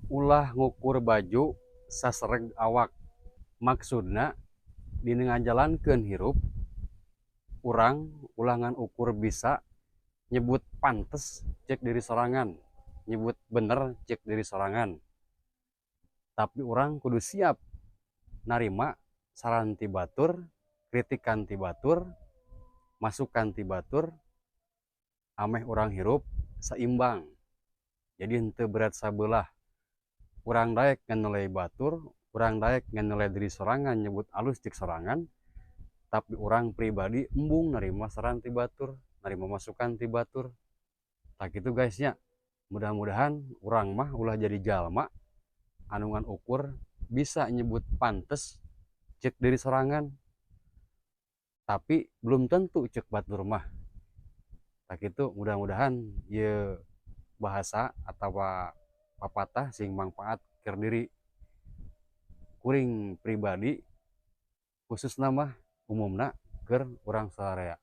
Ulah ngukur baju sasereg awak. Maksudna dina ngajalankeun hirup urang ulah ngan ukur bisa nyebut pantes cek diri sorangan, nyebut bener cek diri sorangan, tapi urang kudu siap narima saran ti batur, kritikan ti batur, masukan ti batur, ameh urang hirup saimbang. Jadi henteu berat sabelah. Urang daek nganilai batur, urang daek nganilai diri sorangan, nyebut alus cek sorangan, tapi urang pribadi embung narima saran ti batur, narima masukan ti batur. Tah kitu, guys, nya. Mudah-mudahan urang mah ulah jadi jalma anu ngan ukur bisa nyebut pantes cek diri sorangan, tapi belum tentu cek batur mah. Tah kitu, mudah-mudahan ieu bahasa atawa papatah sing mangpaat keur diri kuring pribadi, khususna mah, umumna keur urang sararea.